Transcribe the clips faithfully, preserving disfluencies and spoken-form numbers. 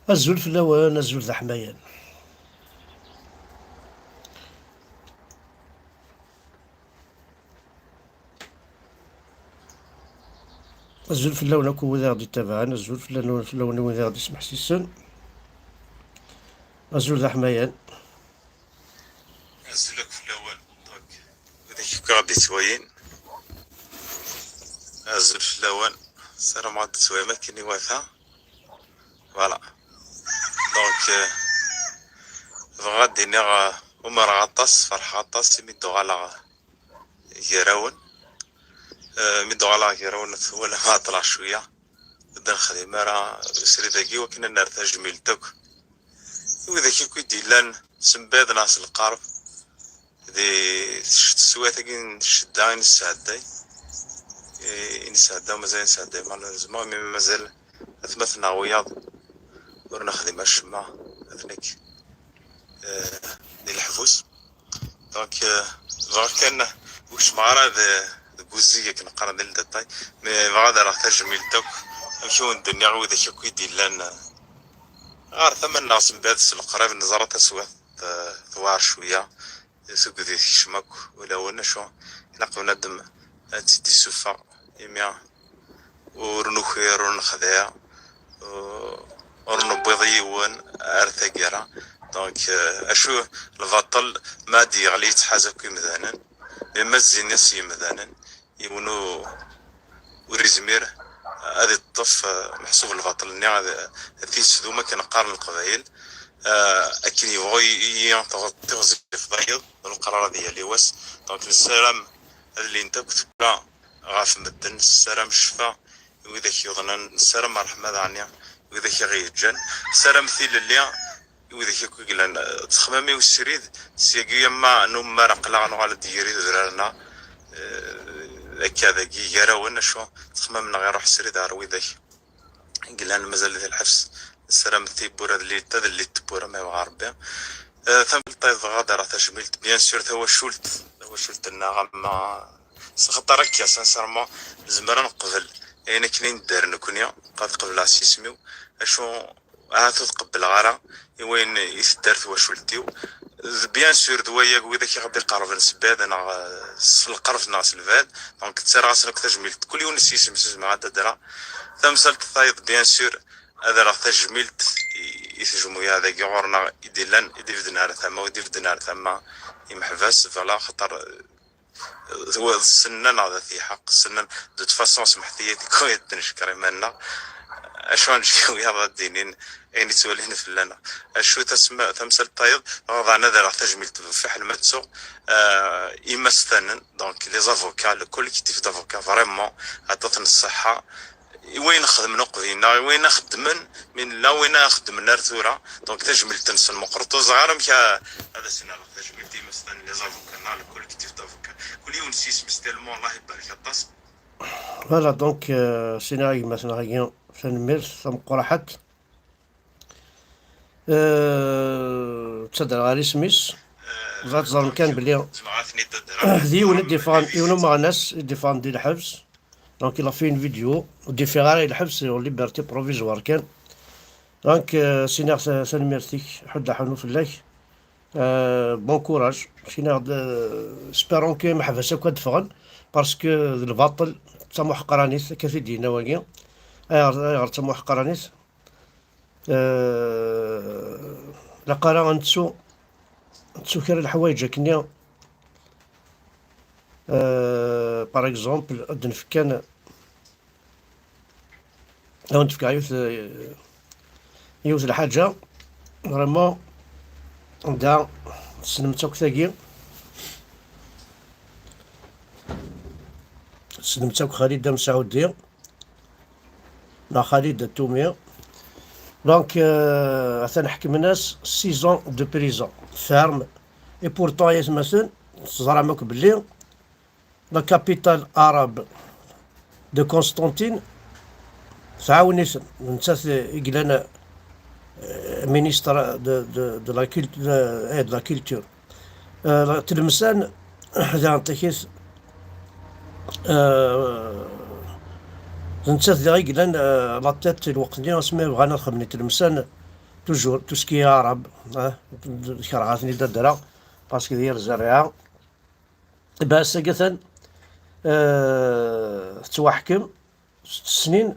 Azul fell-awen, azul d aḥmayan. Azul fell-awen akk wid i ɣ-d-ittabaɛen, azul fell-awen, fell-awen wid i ɣ-d-ismeḥsisen. Azul d aḥmayan. Azul akk fell-awen. Donc, wid akk i ɣ-d-ittwayin, azul fell-awen. Ssarameɣ ad d-twayem akken iwata. Voilà. Donc, euh, bɣiɣ ad d-iniɣ, euh, umareɣ aṭas, ferḥeɣ aṭas imi d-uɣaleɣ gar-awen. Euh, mi d-uɣaleɣ gar-awen, twalam ɛeṭṭleɣ cwiya. Ur d-nexdim ara usrid-agi wakken ad nerr tajmilt akk i widak akk i d-yellan s mbeɛd neɣ s lqerb di teswiɛt-agi n ccedda i nesɛedday, i, i nesɛedda, mazal nesɛedday malheureusement, imi mazal atmaten-nneɣ wiyaḍ ur nexdim acemma, ad nekk, eh, di leḥbus. Donc, eh, bɣiɣ kan, ur kecmeɣ ara d-, deg uzzig akken qqaren di le détail, mais bɣiɣ ad rreɣ tajmilt akk, amek i wen-d-nniɣ, i widak akk i d-yellan, eh, ɣer tama-nneɣ s mbeɛd s leqrib, neẓra taswiɛt, eh, tewɛer cwiya, tugdi tekcem akk ulawen, acu ilaq bnadem ad tt-id-isuffeɣ, imi ur nukir, ur nexdiɛ, ur, ur newwiḍ yiwen ar taggara. Donc, euh, acu, lbaṭel ma ad yeɣli yettḥaz akk imdanen, mais ma zzin-as yimdanen, yiwen ur, ur izmir ad iṭṭef, euh, meḥsub lbaṭel-nni ad, ad t-yessedum akken qqaren Leqbayel, euh, akken yebɣu i, i, i tiɣ-, tiɣzif tayeḍ d leqrar ad yali wass. Donc, nessaram ad lint akk tura ɣef medden, nessaram ccfa i widak yuḍnen, nessaram ṛṛeḥma daɣen i widak i ɣ-yeǧǧan, nessaram tilelli i widak akk i yellan, eh, ttexmam i usrid, syagi ama nummar aql-aɣ nuɣal-d yir idrar-nneɣ, eh, akka dagi gar-awen, acu ttexmam-nneɣ iruḥ srid ɣer widak i yellan mazal di lḥebs, nessaram tiwwura ad llint, ad llint tewwura ma yebɣa Ṛebbi. Eh, tameṭṭayt bɣiɣ ad rreɣ tajmilt, bien sûr, tawacult, tawacult-nneɣ, ama s axaṭer akka, sincèrement, nezmer ad neqbel ayen akken i nedder nekni, ad qebleɣ s yisem-iw, acu ahat ur tqebbleɣ ara i wayen i tedder twacult-iw. D bien sûr d wayag widak i ɣ-d-iqerben s bɛid neɣ, eh, s lqerb neɣ s lbɛid. Donc, ttarraɣ-asen akk tajmilt, kul yiwen s yisem-is, zemreɣ ad d-adreɣ. Tamsalt tayeḍ, bien sûr, ad rreɣ tajmilt i, i tejmuyaɛ dagi ɣur-neɣ i d-illan, i d-ibedden ar tama, i d-ibedden ar tama, imeḥbas, voilà, xaṭer, eh, ssnen-aneɣ d at lḥeqq, ssnen, de toute façon, semḥet-iyi tikwal ad d-neckeṛ iman-nneɣ, acu ad ncekker wiyaḍ ad d-inin ayen i ttwalin fell-aneɣ. Acu tasma-, tamsalt tayeḍ, bɣiɣ ad rreɣ tajmilt fiḥel ma ttuɣ, euh, imastanen, donc les avocats, le collectif d'avocats, vraiment, aṭas n ṣṣeḥḥa i wayen xedmen uqbel-nneɣ, i wayen xeddmen mi nella, wayen xeddmen ar tura. Donc, tajmilt-nsen meqqret, ur ẓriɣ ara amek a-, ad asen-rreɣ tajmilt i imastanen, les avocats, neɣ le collectif d'avocats. Kul yiwen s yisem-is, tellement, Allah ibarek aṭas. Voilà, donc, euh, sinaɣ a gma-tneɣ-agi, tanemmirt tameqqraḥet. Euh, ttadreɣ ɣer isem-is. Ẓer-, teẓrem kan belli zemreɣ ad ten-id-adreɣ. D yiwen i d-iffɣen, yiwen umeɣnas i d-iffɣen di lḥebs. Donc, il a fait une vidéo, ur d-iffiɣ ara i lḥebs, en liberté provisoire kan. Donc, euh, sinaɣ ta-, tanemmirt-ik, ḥudd aḥunu fell-ak. Euh, bon courage. Sinaɣ d, euh, espérons que imeḥbas akk ad d-ffɣen, parce que d lbaṭel, d tamuḥeqranit, akka t-id-yenna wagi. Ayɣer, ayɣer d tamuḥeqranit? Euh, laqara ad nettu, ad nettu kra n leḥwayeǧ akkenni. Euh, par exemple, ad d-nefk kan, ad wen-d-fkeɣ yiwet, yiwet lḥaǧa, vraiment, anda tessnem-tt akk tagi, tessnem-tt akk Khalid Amsaoudi, neɣ Khalid Atoumi. Donc, euh, atan ḥekmen-as six ans de prison ferme. Et pourtant, ay atmaten, teẓram akk belli la capitale arabe de Constantine tɛawen-iten. D nettat i yellan, euh, ministre de, de, de la cult-, de, eh, de la culture. Euh, Tlemsan, daɣen takit, euh, d nettat diɣ i yellan, euh, la tête i lweqt-nni, asmi bɣan ad xedmen i Tlemsan, Toujours, tout ce qui est arabe, hein, kerheɣ-ten-id ad ddreɣ, parce que d yir zerriɛa. Bas atan, euh, tettwaḥkem s tesnin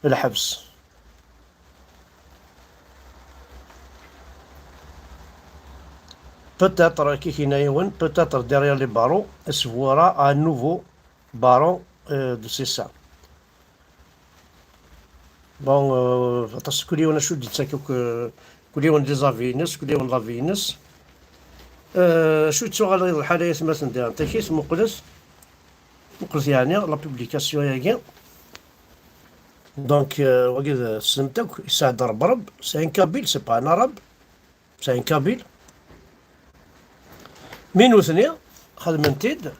lḥebs. Peut-être, kikina yiwen, peut-être derrière les barreaux, se verra un nouveau barreau, euh, de ces seins. Bon, euh, aṭas, kul yiwen acu d-yettak akk, euh, kul yiwen d iẓavi-ines, kul yiwen d lavi-ines. Euh, acu yettuɣal lḥal ay atmaten diɣen takit, muqlet, muqlet yeɛni la publication-agi. Donc, euh, wagi d, tessnem-t akk, yesɛa-d Rebreb, c'est un kabyle, c'est pas un arabe. C'est un kabyle. Mi nutni xedmen-t-id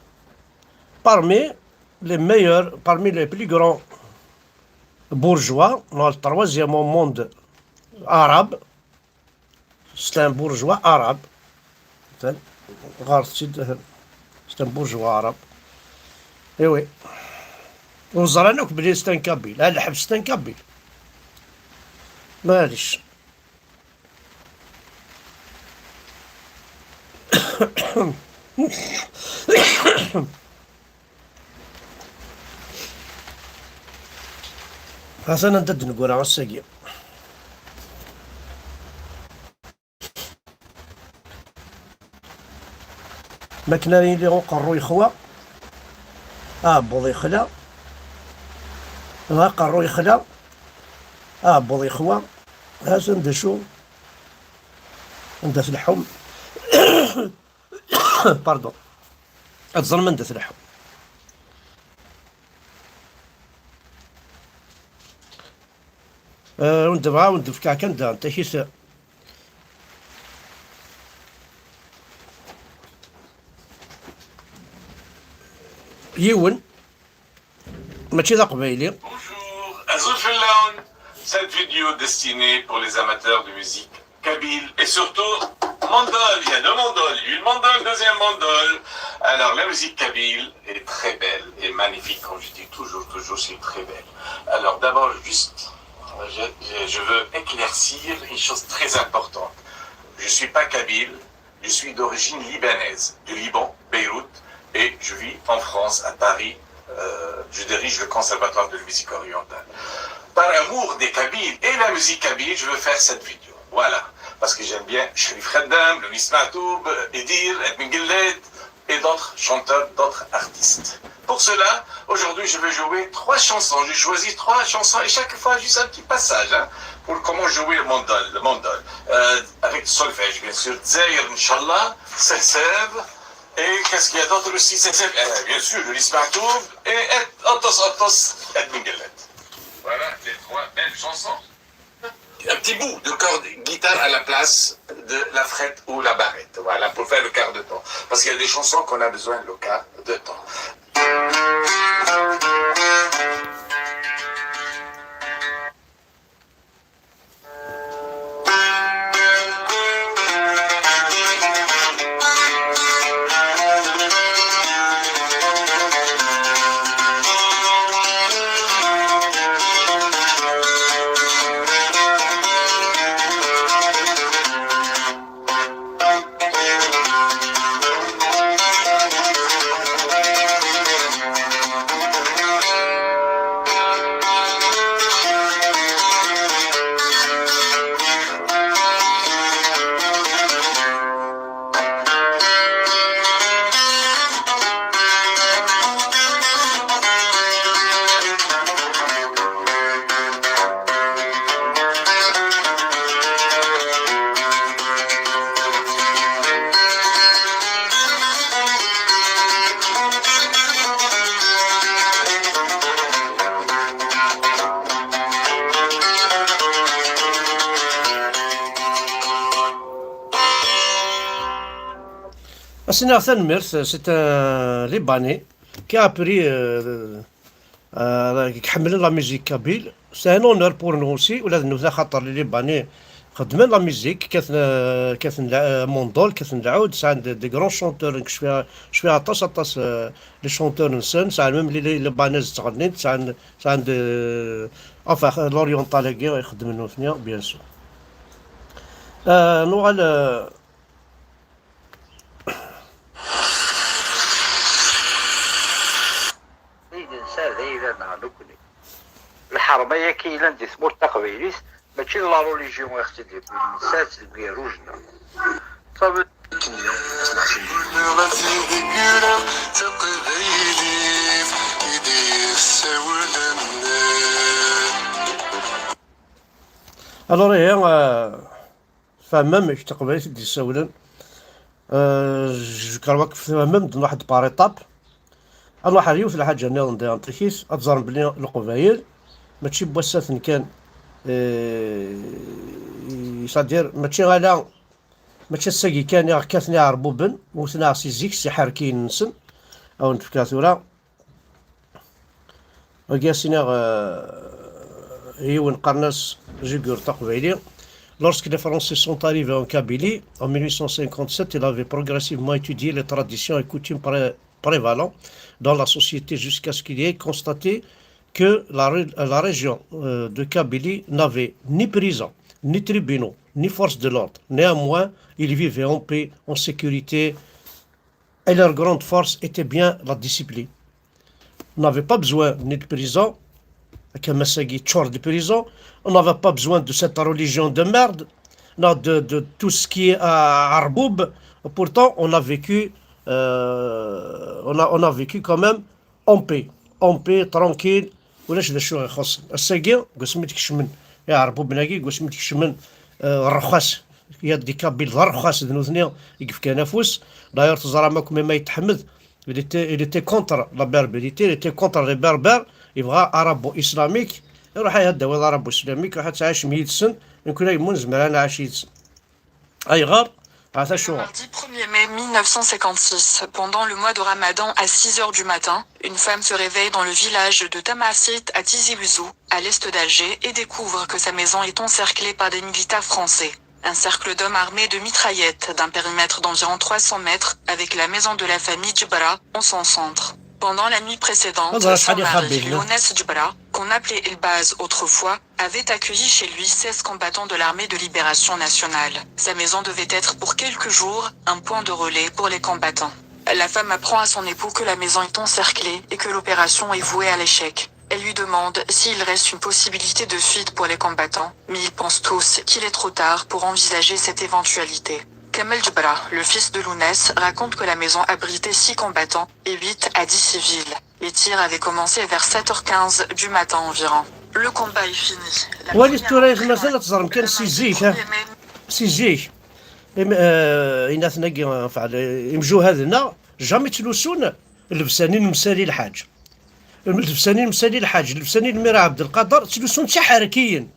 parmi les meilleurs, parmi les plus grands bourgeois dans le troisième monde arabe. C'est un bourgeois arabe. Ɣret-tt-id, c'est un bourgeois arabe. Eh oui. Ur ẓran akk belli c'est un kabyle. Ah, lḥebs c'est un kabyle. Maɛlic. Atan anda d-neggra ass-agi. Ma akken ara yili uqerru yexwa, aɛebbuḍ yexla, aqerru yexla, aɛebbuḍ yexwa, atan d acu anda tleḥḥum. Pardon. Ad teẓrem anda tleḥḥum. Euh, ur d-, ur d-fkeɣ kan da, takit. Yiwen, mačči d aqbayli. Bonjour, azul fell-awen. Cette vidéo destinée pour les amateurs de musique kabyle et surtout mandole. Il y a deux mandoles, une mandole, deuxième mandole. Alors, la musique kabyle est très belle et magnifique, comme je dis toujours, toujours, c'est très belle. Alors, d'abord, juste, je, je- je veux éclaircir une chose très importante. Je suis pas kabyle, je suis d'origine libanaise, du Liban, Beyrouth, et je vis en France, à Paris. Euh, je dirige le Conservatoire de musique orientale. Par amour des Kabyles et la musique kabyle, je veux faire cette vidéo. Voilà. Parce que j'aime bien Cherif Khaddam, Lounis Mahtoub, Edir, Ed Mengelled et d'autres chanteurs, d'autres artistes. Pour cela, aujourd'hui, je vais jouer trois chansons. J'ai choisi trois chansons et chaque fois, juste un petit passage, hein, pour comment jouer le mandol, le mandol. Euh, avec solfège, bien sûr. Dzaïr, Inch'Allah, Seseb. Et qu'est-ce qu'il y a d'autre aussi? Seseb, euh, bien sûr, Lounis Mahtoub. Et Atos Atos, Ed Mengelled. Voilà les trois belles chansons. Un petit bout de corde guitare à la place de la frette ou la barrette. Voilà, pour faire le quart de temps. Parce qu'il y a des chansons qu'on a besoin le quart de temps. As-iniɣ tanemmirt, c'est un Libanais qui a appris, euh, euh, qui a la musique kabyle. C'est un honneur pour nous aussi, ula d nutni, axaṭer les Libanais xeddmen la musique, kkaten, euh, kkaten la, euh, mandol, kkaten lɛud, sɛan des, des grands chanteurs, nekk cfiɣ, cfiɣ aṭas, aṭas, euh, les chanteurs-nsen, sɛan même les, les Libanaises ttɣennint, sɛan, sɛan de, enfin, l'oriental-agi ixeddmen nutni, bien sûr. Ah, nuɣal, ah, Ay d nsa d ayla-nneɣ nekkni. Lḥerma-yaki yellan di tmurt taqbaylit, mačči d la religion i ɣ-tt-id-yewwin, nsa-tt deg ugerruj-nneɣ. Ṭṭabet. Alors, ihi, ah, tfehmem amek taqbaylit i d-yessawlen. Euh, je crois que tfehmem-d, nruḥ-d par étape. Ad nruḥ ar yiwet lḥaǧa nniḍen daɣen tikit, ad teẓrem belli Leqbayel mačči n wass-a kan, euh, c'est-à-dire mačči ala, mačči ass-agi kan i ɣ-kkaten iɛerbuben, wten-aɣ si zik s iḥerkiyen-nsen. Ad wen-d-fkeɣ tura. Wagi, ad s-iniɣ, euh, yiwen qqaren-as Jugur taqbayli. Lorsque les Français sont arrivés en Kabylie, en mille huit cent cinquante-sept, ils avaient progressivement étudié les traditions et coutumes pré-, prévalant dans la société jusqu'à ce qu'il y ait constaté que la ré-, la région, euh, de Kabylie n'avait ni prison, ni tribunaux, ni force de l'ordre. Néanmoins, ils vivaient en paix, en sécurité, et leur grande force était bien la discipline. On n'avait pas besoin ni de prison, comme ça, de prison. On n'avait pas besoin de cette religion de merde, non, de, de tout ce qui est, euh, arboub. Pourtant, on a vécu, euh, on a, on a vécu quand même en paix, en paix, tranquille. Ulac d acu ixuṣṣen. Ass-agi, deg wasmi d-kecmen iɛerbuben-agi, deg wasmi d-kecmen, euh, rrxas, il y a des Kabyles d rrxas d nutni i yefkan afus. D'ailleurs, teẓram akk même Ayt Ḥmed, il était, il était contre la berbérité, il était contre les berbères, yebɣa arabo-islamique. Iruḥ ad d-tawiḍ arabo-islamique, ruḥ ad tɛic yid-sen, nekkni ur nezmir ad nɛic yid-sen. Ayɣer? Ata acuɣer. Mardi premier mai mille neuf cent cinquante-six, pendant le mois de Ramadan, à six heures du matin, une femme se réveille dans le village de Tamasit à Tizi Ouzou, à l'est d'Alger, et découvre que sa maison est encerclée par des militaires français. Un cercle d'hommes armés de mitraillettes d'un périmètre d'environ trois cents mètres avec la maison de la famille Djebra en son centre. Pendant la nuit précédente, son mari, Lounès Djebra, qu'on appelait El Baz autrefois, avait accueilli chez lui seize combattants de l'armée de libération nationale. Sa maison devait être pour quelques jours un point de relais pour les combattants. La femme apprend à son époux que la maison est encerclée et que l'opération est vouée à l'échec. Elle lui demande s'il reste une possibilité de fuite pour les combattants, mais ils pensent tous qu'il est trop tard pour envisager cette éventualité. Kamel Djebra, le fils de Lounès, raconte que la maison abritait six combattants et huit à dix civils. Les tirs avaient commencé vers sept heures quinze du matin environ. Le combat est fini. La première entrée dans la maison est le premier mai. Walit tura, mazal ad teẓrem kan si zik, ha? Si zik. Im-, euh, inatnagi, enfin, le-, imjuhad-nneɣ, jamais ttlusun llebsan-nni n Msali Lḥaǧ. Llebsan-nni n Msali Lḥaǧ, llebsan-nni n Mira Ɛebdelqader, ttlusun d tiḥerkiyin.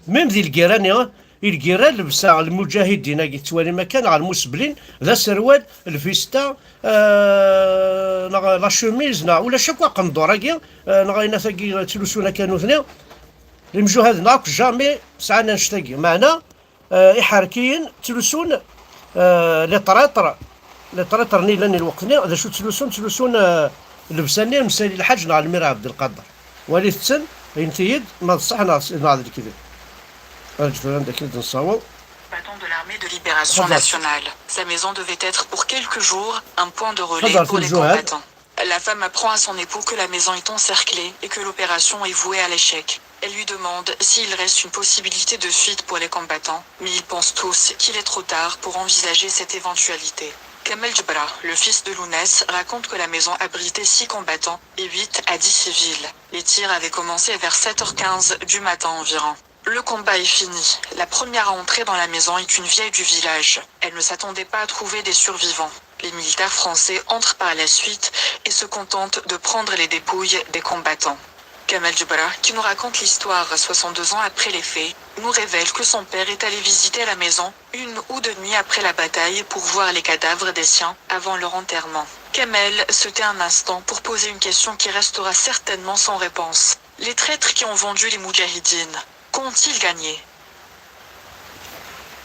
Même di lgirra-nni, i lgirra, llebsa n lmuǧahidin-agi tettwalim akka, neɣ lmuseblin, d aserwal, lfista, euh, neɣ la chemise, neɣ ulac akk aqendur-agi, euh, neɣ ayen-agi ttlusun akka nutni. Imjuhad-nneɣ akk jamais sɛan annect-agi. Meɛna, euh, iḥerkiyen ttlusun, euh, les traîtres, les traîtres-nni yellan i lweqt-nni, d acu ttlusun? Ttlusun, euh, llebsa-nni n Msali Lḥaǧ neɣ Lmir Ɛebdelqader. Walit-ten, init-iyi-d ma d ṣṣeḥ neɣ s-, neɣ d lekdeb. Rǧu tura anda akken i d-nessaweḍ. Combattant de l'armée de libération nationale. Sa maison devait être pour quelques jours un point de relais pour les combattants. La femme apprend à son époux que la maison est encerclée et que l'opération est vouée à l'échec. Elle lui demande s'il reste une possibilité de fuite pour les combattants, mais ils pensent tous qu'il est trop tard pour envisager cette éventualité. Kamel Djebra, le fils de Lounès, raconte que la maison abritait six combattants et huit à dix civils. Les tirs avaient commencé vers sept heures quinze du matin environ. Le combat est fini. La première à entrer dans la maison est une vieille du village. Elle ne s'attendait pas à trouver des survivants. Les militaires français entrent par la suite et se contentent de prendre les dépouilles des combattants. Kamel Djebra, qui nous raconte l'histoire soixante-deux ans après les faits, nous révèle que son père est allé visiter la maison une ou deux nuits après la bataille pour voir les cadavres des siens avant leur enterrement. Kamel se tait un instant pour poser une question qui restera certainement sans réponse. Les traîtres qui ont vendu les moudjahidines, qu'ont-ils gagné?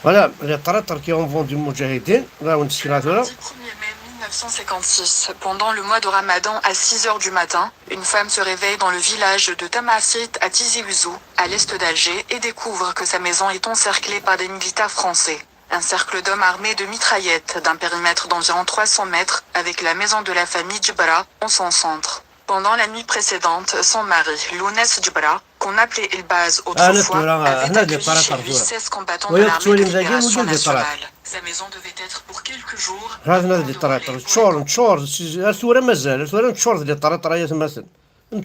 Voilà, les traîtres qui ont vendu les moudjahidines, là, on se Mardi premier mai neuf cent cinquante-six, pendant le mois de Ramadan, à six heures du matin, une femme se réveille dans le village de Tamasit à Tizi Ouzou, à l'est d'Alger, et découvre que sa maison est encerclée par des militaires français. Un cercle d'hommes armés de mitraillettes d'un périmètre d'environ trois cents mètres, avec la maison de la famille Djibra en son centre. Pendant la nuit précédente, son mari, Lounès Djibra, qu'on appelait El Baz autrefois, avait accueilli chez lui seize combattants de l'armée de libération nationale. Sa maison devait être pour quelques jours. هذا اللي طريطر تشور تشور. ثورة مازال ثورة تشور اللي طريطر يا ثماثن.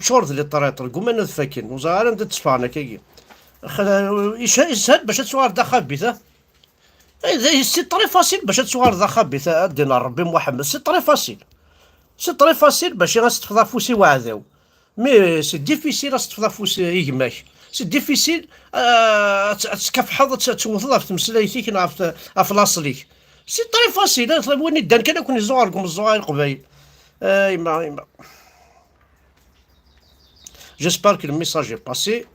تشور اللي طريطر قوم انا فاكين وزعرا انت تصفعنا كي. يسهل باش تصور داخل بيته. C'est très facile باش ad tuɣaleḍ d axabit, a ddin n Ṛebbi Muḥemmed, c'est très facile. C'est très facile باش ad teṭṭfeḍ afus i uɛdaw. Mais c'est difficile ad teṭṭfeḍ afus i gma-k. C'est difficile, euh, ad ad tkafḥeḍ, ad tewteḍ ɣef tmeslayt-ik neɣ ɣef, ɣef laṣel-ik. C'est très facile, win iddan kan ad ken-iẓuɣer deg umeẓẓuɣ a Leqbayel. Ay ma, ay ma. J'espère que le message est passé.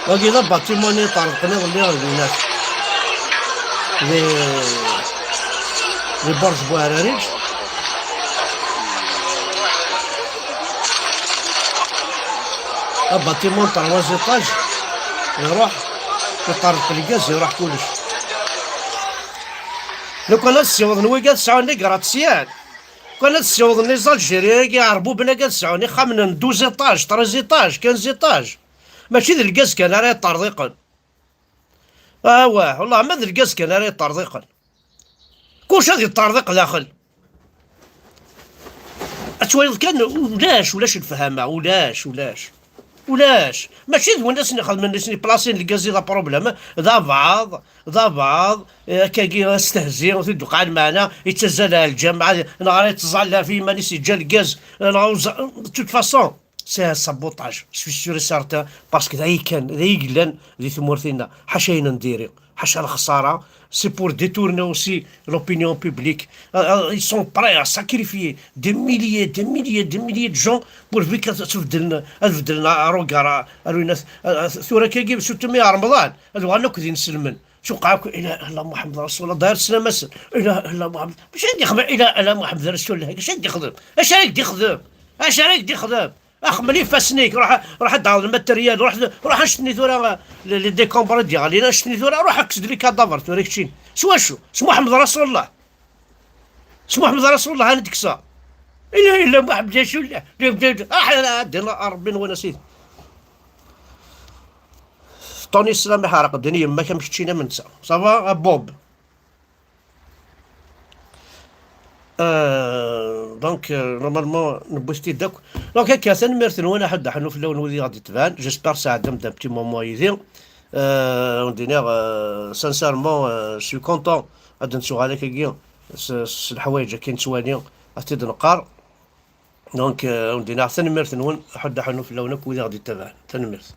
Wagi d abatiman i yeṭṭerḍqen iḍelli dinat di, di Burj Buɛrariǧ. Abatiman n trois étages iruḥ, yeṭṭerḍeq lgaz, iruḥ kullec. Lukan ad ssiwḍen wigi ad sɛun les gratte-ciel, lukan ad ssiwḍen les Algériens-agi iɛerbuben-agi ad sɛun ixxamen n douze étages, treize étages, quinze étages. Mačči d lgaz kan ara yeṭṭerḍiqen. Awah, wellah ma d lgaz kan ara yeṭṭerḍiqen. Kullec ad yeṭṭerḍiq daxel. Ad twaliḍ kan ulac, ulac lefhama, ulac, ulac. Ulac. Mačči d win asen ixedmen, asen iplasin lgaz i d apṛublem. D abaɛḍ, d abaɛḍ, eh, akkagi astehzi, ur t-id-uqɛen meɛna, yettazzal ar lǧameɛ, neɣ ara yettẓalla ɣef yiman-is, yeǧǧa lgaz, neɣ uẓ-, de toute façon, c'est un sabotage, je suis sûr et certain, parce que d ayi kan, d ayi yellan di tmurt-inna, ḥaca ayen n diri. Ḥaca lexsara, c'est pour détourner aussi l'opinion publique. Euh, euh, ils sont prêts à sacrifier des milliers, des milliers, des milliers de gens pour pourvu qu'ad beddlen, ad beddlen arugar, ar winat, euh, euh, tura kagi, surtout mi ar Remḍan, ad uɣalen akk d inselmen. Tuqeɛ akk, لا إله إلا محمد رسول الله, dayar teslam-asen, لا إله إلا محمد. Acu ara d-yexdem, لا إله إلا محمد رسول الله, acu ara d-yexdem? Acu ara d-yexdem? Acu ara d-yexdem? Axemmel ifassen-ik, ruḥ, ruḥ ad d-taɣeḍ lmateryal, ruḥ, ruḥ annect-nni tura, les, les décombres i d-yeɣlin, annect-nni tura, ruḥ kkes-d les cadavres tura keččini. S wacu? S Muḥemmed Rasulullah. S Muḥemmed Rasulullah ara d-kkseɣ. Ila, ila Muḥemmed Rasulullah. Ah, ila, ddin Ṛebbi-nwen a sidi. Tony Slam iḥerq ddin yemma-k am keččini am netta. Ça va, a Bob? Euh, donc, euh, normalement, newwi-t-id akk. Donc, akka, tanemmirt-nwen, aḥud aḥnu fell-awen wid i ɣ-d-itebɛen. J'espère sɛeddam-d un petit moment yid-i. Euh, on dirait, euh, sincèrement, euh, je suis content ad nettuɣal akkagi s, s leḥwayeǧ akka i nettwali, ad t-id-neqqar. Donc, euh, on dirait, tanemmirt-nwen, aḥud aḥnu fell-awen akk wid i ɣ-d-itebɛen. Tanemmirt.